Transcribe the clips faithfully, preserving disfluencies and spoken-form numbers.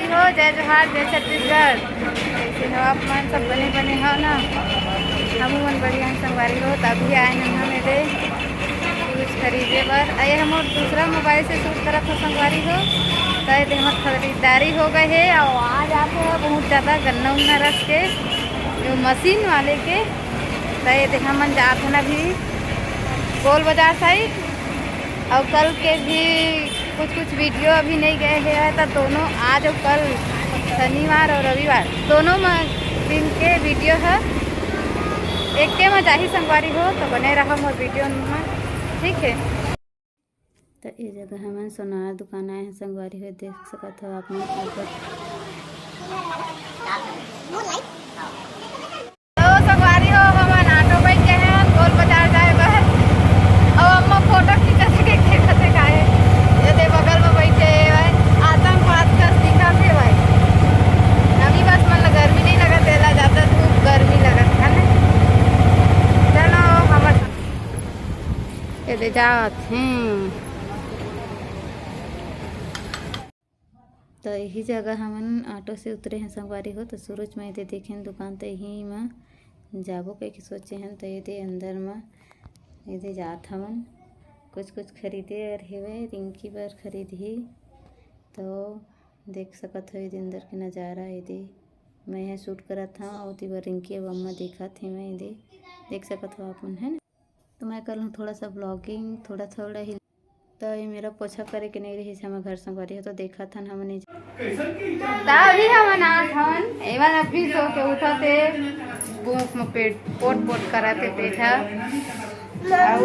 हो, जय जोहार, जय छत्तीसगढ़। कैसे हो आप मन? सब बने बने हो ना? हमू मन बढ़िया हन संगवारी हो। त अभी आए हन हम एदे कुछ खरीदे बर। अये हमर दूसरा मोबाइल से शूट करत हो संगवारी हो। त एदे हमर खरीदारी हो गए हे अउ आ जात हे बहुत ज़्यादा गन्ना उन्ना रख के, जो मशीन वाले के। त एदे हमन जात हन अभी गोल बाजार साइड। अउ कल के भी कुछ कुछ वीडियो अभी नहीं गए हे, त दोनों आज अउ कल, शनिवार अउ रविवार, दोनों म दिन के वीडियो ह एके म जाही संगवारी हो। त बने रहो मोर वीडियो म, ठीक है। त ये जगह हमन सोनार दुकान आए हैं संगवारी हो, देख सकत हो आप मन। तो संगवारी हो, हमन ऑटो बैठ गए हैं गोल बाजार जाए बर। अब अम्मा फोटो खींचत हे, के देखत हे काहे? ये दे बगल में बैठे हे भाई, आतंकवाद कस दिखत हे भाई। अभी बस मन ला गर्मी नहीं लगत, एला ज्यादा धूप गर्मी लगत है ना। चलो हमर ये दे जात हैं। त यही जगह हमन ऑटो से उतरे हैं संगवारी हो। त शुरू में एदे देखेन दुकान, त यही म जाबो कहिके सोचे हन। त एदे अंदर म एदे जात हवन, कुछ कुछ खरीदे बर हेवय, रिंकी बर खरीदही। तो देख सकत हो एदे अंदर के नज़ारा। एदे मैं ह शूट करत हव अउ ओती बर रिंकी अउ अम्मा देखत हे। मैं एदे देख सकत हो आप मन, है ना। तो मैं कर लूँ थोड़ा सा व्लॉगिंग, थोड़ा थोड़ा ही। तो ये मेरा पोछा करे के नहीं रही, हमर घर संगवारी हो, तो देखत हन हमन। त अभी हमन आत हवन, एमन अभी सो के उठत हे, भूख में पेट पोट पोट करत हे पेट ह। अउ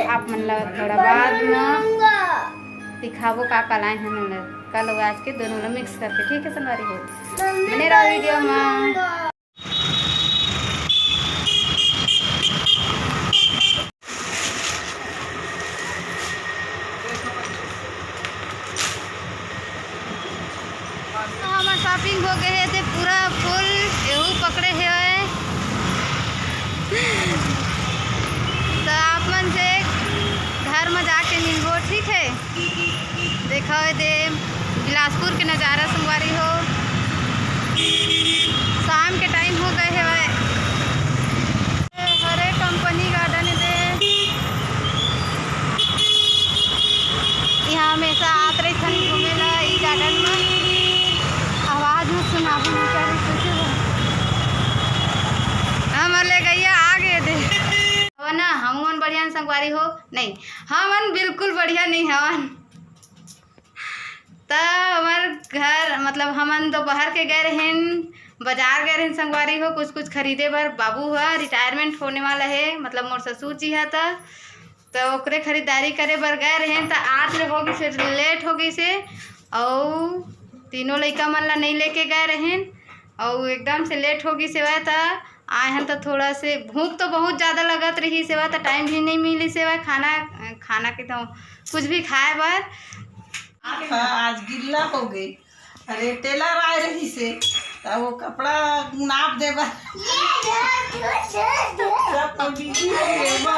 आप मन ला थोड़ा बाद में दिखाबो का का लाए हन ओला, कल अउ आज के दोनों ला मिक्स करके, ठीक है संगवारी हो, बने रहो वीडियो में। हमर शॉपिंग हो गए हे, ते पूरा फुल एहू पकड़े हेवय। त आप मन से घर में जाके मिलबो, ठीक है। देखो एदे बिलासपुर के नज़ारा संगवारी हो, शाम के टाइम हो गए हेवय। हरे कंपनी गार्डन एदे, यहाँ हमेशा आत रहिथन घूमे ला ई गार्डन में। आवाज में सुनाबो नहीं करे, कैसे बा? हमर ले गैया आ गए दे। हो ना, हमन बढ़िया संगवारी हो? नहीं, हमन बिल्कुल बढ़िया नहीं हवन। त हमर घर, मतलब, हमन दोपहर के गए रहेन, बाजार गए रहेन संगवारी हो, कुछ कुछ खरीदे बर। बाबू ह रिटायरमेंट होने वाला हे, मतलब, मोर ससुर जी ह, त, त ओकरे खरीदारी करे बर गए रहेन, त आत ले हो गइस हे, लेट हो गइस हे, अउ तीनों लइका मन ला नहीं लेके गए रहेन, अउ एकदम से लेट हो गइस हेवय, त आए हन त थोड़ा से भूख तो बहुत ज़्यादा लगत रहिस हेवय, त टाइम भी नहीं मिलिस हेवय खाना, खाना के तो कुछ भी खाए बर। हाँ, आज गिल्ला हो गई। अरे, टेलर आए रहिस हे, त वो कपड़ा नाप दे बर। सब कोई बिजी हो गए बा,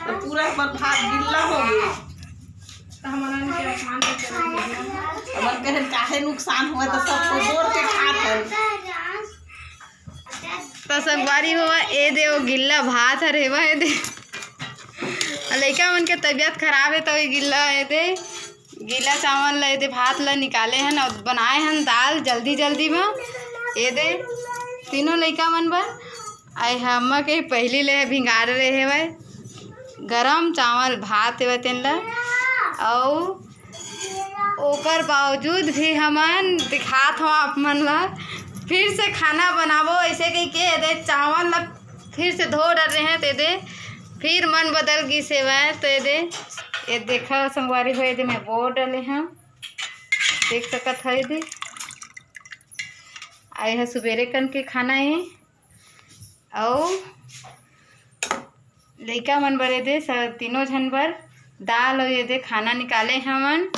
त पूरा हमर भात गिल्ला हो गए। त हमन के आसमान पे चढ़ गए। हमन कहे काहे नुकसान हुआ, त सब कोई जोर के खात हन। त संगवारी हो, एदे वो गिल्ला भात हर हेवय, एदे। अउ लइका मन के तबीयत खराब हे, त वो गिल्ला, एदे गिल्ला चावल ला, एदे भात ला निकाले हन अउ बनाए हन दाल जल्दी जल्दी म। एदे तीनों लइका मन बर। अउ हमर के पहिली ले भिंगारे रहे हेवय, गरम चावल भात हेवय तेन ला। अउ ओकर बावजूद भी हमन दिखात हव आप मन ला, फिर से खाना बनाबो ऐसे कहिके, एदे चावल ला फिर से धो डरे हैं, त एदे फिर मन बदल गिस हेवय। त एदे, ये देखा संगवारी हो, एदे मैं बो डले हव, देख सकत हो एदे। अउ ये ह सुबेरे कन के खाना हे, अउ लइका मन बर एदे स-, तीनों झन बर दाल अउ एदे खाना निकाले हमन।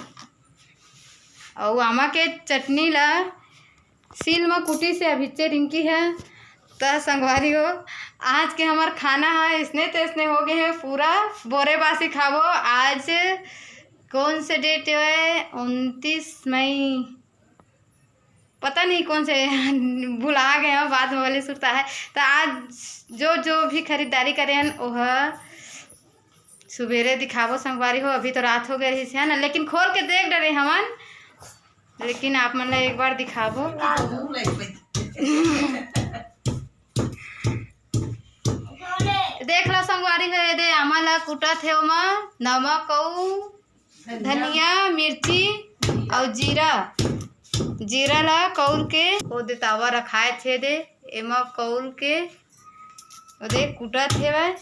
अउ आमा के चटनी ला सील म कुटिस हे अभिच्चे रिंकी ह। त संगवारी हो, आज के हमर खाना ह इसने तैसने हो गए हे, पूरा बोरे बासी खाबो। आज कौन से डेट हे? उनतीस मई। पता नहीं कौन से भुला गए हो, बाद में वाले सुरता है। तो आज जो जो भी खरीदारी करे हन ओह सुबेरे दिखाबो संगवारी हो। अभी तो रात हो गए रहिस है ना, लेकिन खोल के देख डरे हमन, लेकिन आप मन ला एक बार दिखाबो। देख लो संगवारी हो, ये दे आमा ला कूटत हे ओमा नमक अउ धनिया, मिर्ची अउ जीरा। जीरा ला कौल के ओ दे तावा रखाए थे दे, एमा कौल के ओ दे कूटत हेवय।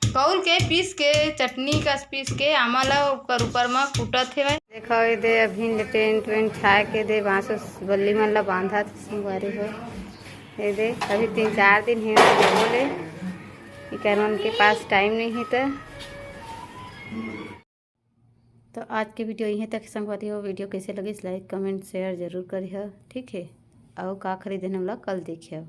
कौल के पीस के चटनी कस पीस के आमा ला ओकर ऊपर म कूटत हेवय। देखो ये दे अभी ले टेंट वेंट छाए के दे बांस उस बल्ली मन ला बांधत संगवारी हो। ये दे अभी तीन चार दिन हे बोले इकर मन के पास टाइम नहीं है तो। तो आज के वीडियो इहें तक संगवारी हो। वीडियो कैसे लगिस, लाइक कमेंट शेयर जरूर करिह, ठीक है। अउ का खरीदे हमला कल देखिए।